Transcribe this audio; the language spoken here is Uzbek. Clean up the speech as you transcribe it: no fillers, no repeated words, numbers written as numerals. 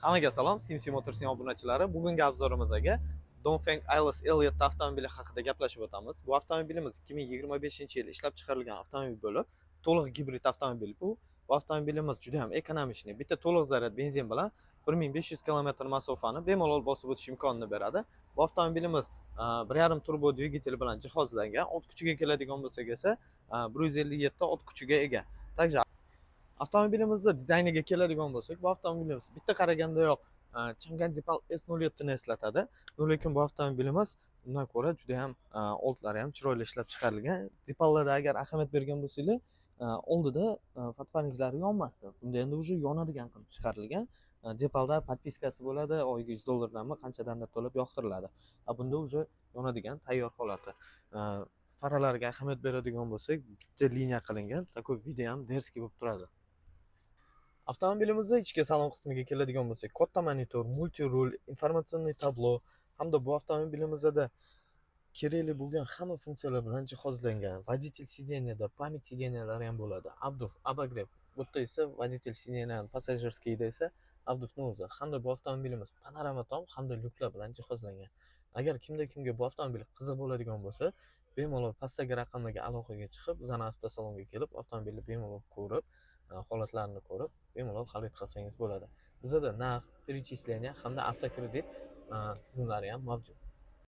Hammaga salom, CMC Motorsning obunachilari. Bugungi обзор imizga Dongfeng Aeolus L7 avtomobili haqida gaplashib o'tamiz. Bu avtomobilimiz 2025-yil ishlab chiqarilgan avtomobil bo'lib, to'liq gibrid avtomobil bu. Bu avtomobilimiz juda ham экономичный. Bitta to'liq zaryad benzin bilan 1500 km masofani bemalol bosib o'tish imkonini beradi. Bu avtomobilimiz 1.5 turbo dvigatel bilan jihozlangan. Ot kuchiga keladigan bo'lsak esa, 157 ot kuchiga ega. Также avtomobilimizni dizayniga keladigan bo'lsak, bu avtomobilimiz bitta qaragandayoq Changan Deepal S07 ni eslatadi. Lekin bu avtomobilimiz undan ko'ra juda ham oldlari ham chiroyli ishlab chiqarilgan. Deepallarda agar ahamiyat bergan bo'lsanglar, oldida подфарник lari yonmasdi. Bunda endi уже yonadigan qilib chiqarilgan. Deepalda подписка si bo'ladi, oyiga 100 dollardanmi, qanchadandir to'lab yoqtiriladi. A bunda уже yonadigan tayyor holati. Faralarga ahamiyat beradigan bo'lsak, bitta liniya qilingan, такой вид i ham дерзкий bo'lib turadi. Avtomobilimizni ichki salon qismiga keladigan bo'lsak, katta monitor, мультируль, информационный табло hamda bu avtomobilimizda kerakli bo'lgan hamma funksiyalar bilan jihozlangan. Водитель сиденья da память сиденья lari ham bo'ladi. Обдув, обогрев. Bu yerda esa водитель сиденья, пассажирский da esa обдув ni o'zi hamda bu avtomobilimiz panorama tom hamda lyuklar bilan jihozlangan. Agar kimda kimga bu avtomobil qiziq bo'ladigan bo'lsa, bemalol pastdagi raqamlarga aloqaga chiqib, bizani avtosalonga kelib, avtomobilni bemalol ko'rib, holatlarini ko'rib, bemalol xarid qilsangiz bo'ladi. Bizada naqd, перечисление hamda avtokredit tizimlari ham mavjud.